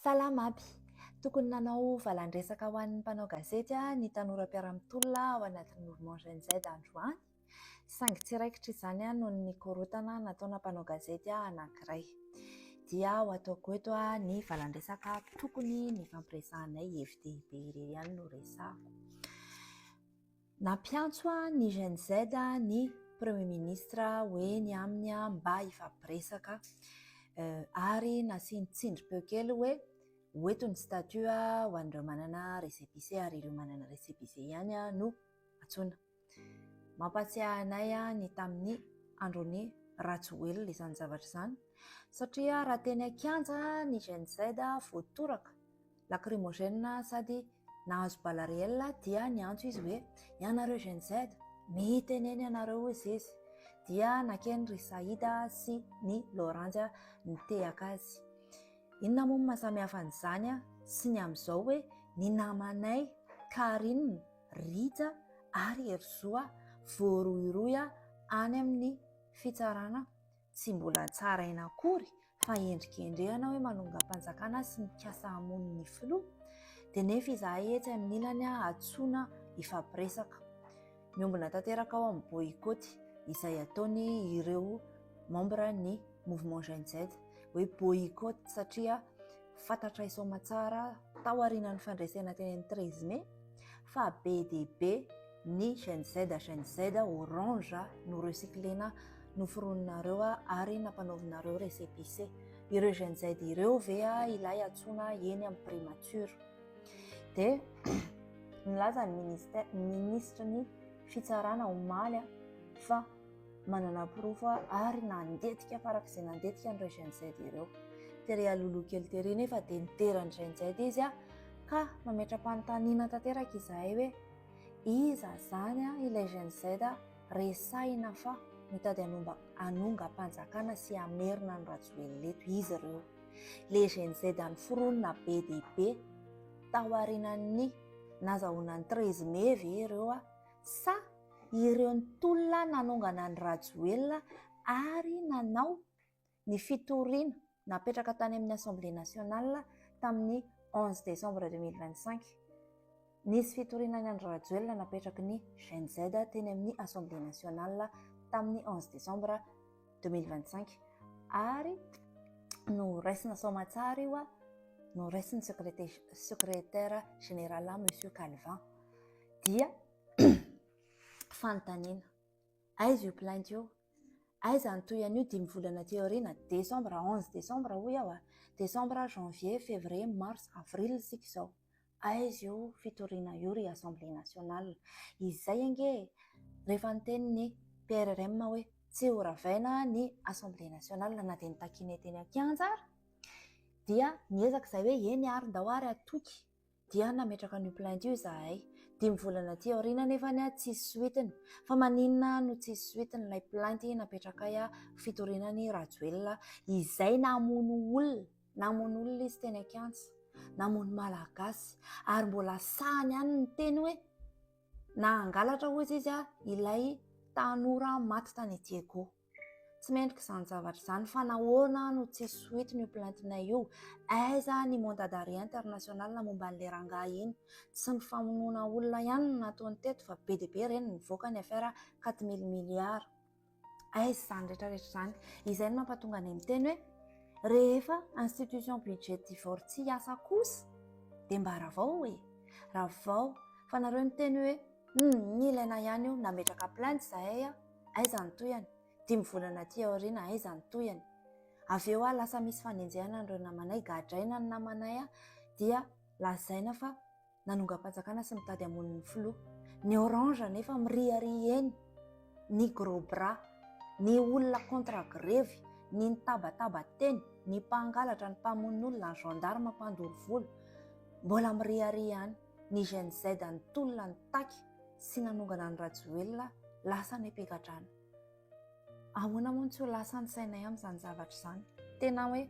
Salama aby! Tokony nanao valan-dresaka ho an'ny mpanao gazety ny tanora mpiara-mitolona ao anatin'ny Mouvement Gen Z androany, saingy tsy raikitra izany noho ny korontana nataona mpanao gazety anankiray. Dia ho ataoko eto ny valan-dresaka tokony nifampiresahanay hevi-dehibe irery ihany no resahako. Nampiantso ny Gen Z ny Premier Ministre ho eny aminy mba hifampiresaka ary nasiany tsindrim-peo kely hoe ho eto ny statut ho an'ireo manana récépissé ary ireo manana récépissé ihany no antsoina. Mampahatsiahy anay ny tamin'ny andron'i Rajoelina izany zavatra izany satria raha teny an-kianja ny Gen Z voatoraka lacrymogène sady nahazo bala réel dia niantso izy hoe ianareo Gen Z mitenena ianareo hoy izy dia nakeny ry Saïd sy ny Lauranja nitehaka azy. Inona moa no mahasamihafa an'izany sy ny amin'izao hoe ny namanay Carine, Rija ary Herizoa voarohirohy any amin'ny fitsarana tsy mbola tsaraina akory fa endrikendrehana hoe manongam-panjakana sy mikasa hamono ny filoha, dia nefa izahay etsy amin'ny ilany antsoina hifampiresaka. Miombona tanteraka ao amin'ny boycott izay ataony ireo membre ny mouvement Gen Z hoe boycott satria fantatray soamatsara tao aorianan'ny fandresena teny amin'ny 13 mai fa be dia be ny Gen Z Gen Z orange no recyclena noforoninareo ary nampanaovinareo récépissé. Ireo Gen Z ireo ve ilay antsoina eny amin'ny primature? Dia nilaza ny ministère minisitry ny fitsarana omaly fa manana porofo ary nandetika farak'izay nandetika an'ireo Gen Z ireo. Tery aloloha kely tery nefa dia nidera ny Gen Z izy ka mametra-panontaniana tanteraka izahay hoe Iza zany ilay Gen Z resahina fa mitady hanongam-panjakana sy hamerina an'i Rajoelina eto? Iza ireo? Ilay Gen Z noforonina be dia be taorianan'ny nazahoana ny 13 mai ve ireo sa ireo nitolona nanongana an'i Rajoelina ary nanao ny fitoriana napetraka tany amin'ny Assemblée nationale tamin'ny 11 décembre 2025. Nisy fitoriana an'i Andry Rajoelina napetraky ny Gen Z teny amin'ny Assemblée nationale tamin'ny 11 décembre 2025 ary noraisina soamatsara io, noraisin'ny secrétaire général Monsieur Calvin. Dia fanontaniana, aiza io plainte io? Aiza ny tohian'io dimy volana aty aoriana, décembre, 11 décembre hoy aho a, décembre, janvier, février, mars, avril isika izao. Aiza io fitoriana io ry Assemblée nationale? Izay ange e, rehefa niteny ny PRRM hoe tsy ho ravaina ny Assemblée nationale na dia nitakianay teny an-kianja ary, dia niezaka izahay hoe eny ary ndao ary hatoky dia nametraka an'io plainte io izahay. Dimy volana aty aoriana anefa tsisy suite-ny. Fa maninona no tsisy suite-ny ilay plainte napetrakay fitoriana an'i Rajoelina izay namono olona, namono olona izy teny an-kianja, namono Malagasy ary mbola sahany ihany niteny hoe na hangalatra hozy izy ilay tanora maty tany Diego. Tsy mendrika izany zavatra izany fa nahoana no tsy suite-ny io plainte-nay io? Aiza ny mandat d'arrêt international momba an'ilay rangahy iny? Tsy ny famonoana olona ihany no nataony teto fa be dia be ireny nivoaka ny affaire 4000 milliards. Aiza izany rehetra rehetra izany? Izay no mampatonga anay miteny hoe rehefa institution budgétivore tsy hiasa kosa dia mba ravao e! Ravao fa nareo miteny hoe hum ilaina ihany io, nametraka plainte izahay Aiza ny tohiny? Dimy volana aty aoriana, aiza ny tohiny? Avy eo aho lasa misy fanenjehana an'ireo namanay, gadraina ny namanay dia lazaina fa nanongam-panjakana sy mitady hamono ny filoha. Ny orange anefa miriaria eny, ny gros bras, ny olona contre grevy, ny nitabataba teny, ny mpangalatra, ny mpamono olona, ny gendarme mpandoro vola, mbola miriaria any. Ny Gen Z nitolona nitaky sy nanongana an'i Rajoelina lasa any am-pigadrana. Ahoana moa no tsy ho lasa ny sainay amin'izany zavatra izany? Tena hoe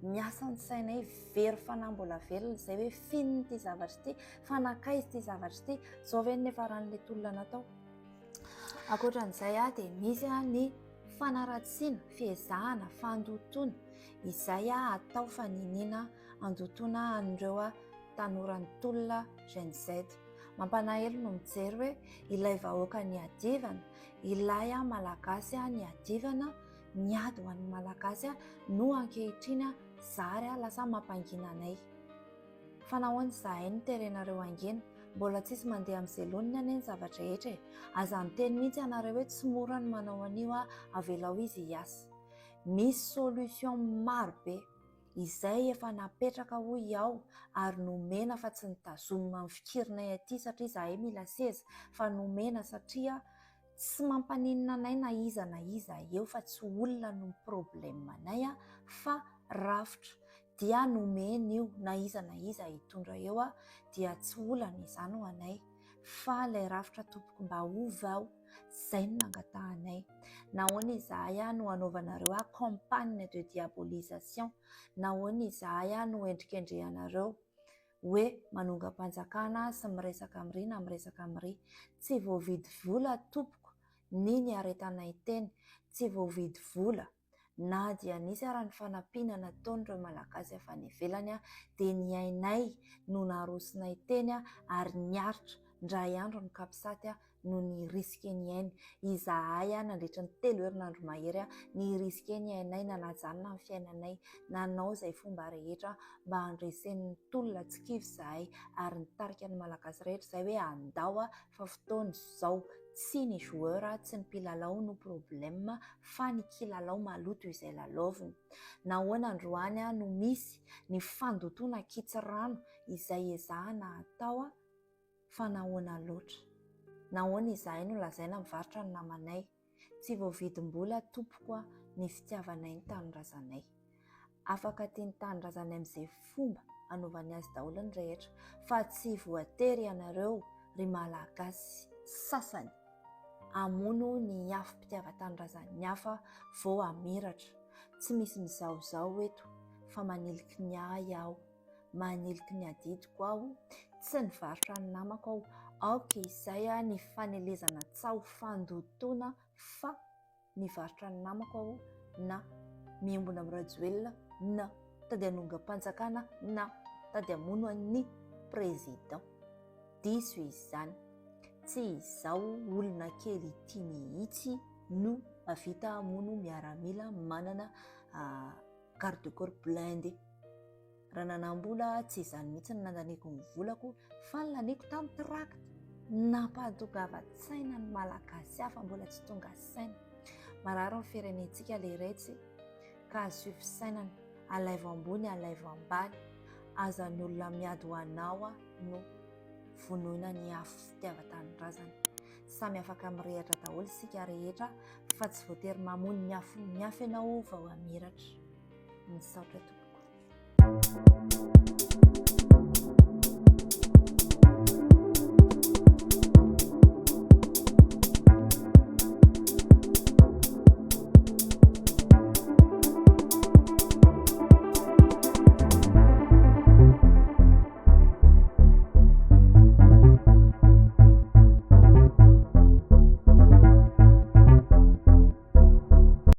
miasa ny sainay, very fanahy mbola velona izay hoe finina ity zavatra ity, fa nankaiza ity zavatra ity, izao ve no niafaran'ilay tolona natao? Ankoatran'izay dia misy ny fanaratsiana, fiezahana, fandotoana izay atao fa niniana. Handotoana an'ireo tanora nitolona Gen Z. Mampanahelo no mijery hoe ilay vahoaka niadivana, ilay Malagasy niadivana, niady ho an'ny Malagasy no ankehitriny zary lasa mampangina anay. Fa nahoana izahay no terenareo hangina? Mbola tsisy mandeha amin'izay laoniny anie ny zava-drehetra e! Aza miteny mihitsy ianareo hoe tsy mora ny manao an'io avelao izy hiasa. Misy solution maro be izay efa napetraka hoy aho ary nomena fa tsy nitazomina ny fikirinay aty satria izahay mila seza fa nomena satria tsy mampaninona anay na iza na iza eo fa tsy olona no problème anay fa rafitra dia nomena io na iza na iza hitondra eo dia tsy olana izany ho anay fa ilay rafitra tompoko mba ovao Zay no nangatahanay. Nahoana izahay no anaovanareo campagne de diabolisation? Nahoana izahay no endrikendrehanareo hoe manongam-panjakana sy miresaka amin'ry na miresaka amin'ry? Tsy voavidy vola tompoko ny niaretanay teny. Tsy voavidy vola. Na dia nisy ara ny fanampiana nataon'ireo Malagasy avy any ivelany dia ny ainay no narosonay teny ary niaritra indray andro ny capsat no ni-risque ny ainy. Izahay nandritra ny telo herinandro mahery ni-risque ny ainay, nanajanona ny fiainanay, nanao izay fomba rehetra mba handresen'ny tolona tsy kivy izahay ary nitarika ny Malagasy rehetra izahay hoe andao fa fotoana izao, tsy ny joueur, tsy ny mpilalao no problème fa ny kilalao maloto izay lalaoviny. Nahoana androany no misy ny fandotoana kitsirano izay ezahana atao fa nahoana loatra? Nahoana izahay no lazaina mivarotra ny namanay? Tsy voavidim-bola tompoko ny fitiavanay ny tanindrazanay. Afaka tia ny tanindrazany amin'izay fomba anaovany azy daholo ny rehetra fa tsy voatery ianareo ry Malagasy sasany hamono ny afom-pitiavan-tanindrazan'ny hafa vao hamiratra. Tsy misy mizahozaho eto fa maniliky ny ahy aho, maniliky ny adidiko aho, tsy nivarotra ny namako aho, aoka izay ny fanelezana tsaho fandotoana fa nivarotra ny namako aho na miombona amin'i Rajoelina na tady hanongam-panjakana na tady hamono an'ny président. Diso izany. Tsy izaho olona kely ity mihitsy no mahavita hamono miaramila manana garde corps blindé. Raha nanam-bola tsy izany mihitsy no nandaniako ny volako fa ny laniako tamin'ny tract. Nampahatongavan-tsaina ny Malagasy hafa mbola tsy tonga saina. Marary ny firenentsika leretsy ka asio fisainana, alaivo ambony alaivo ambany, aza ny olona miady ho anao no vonoina ny afo fitiavan-tanindrazana. Samy afaka mirehatra daholo isika rehetra fa tsy voatery mamono ny afon'ny hafa ianao vao hamiratra. Misaotra tompoko.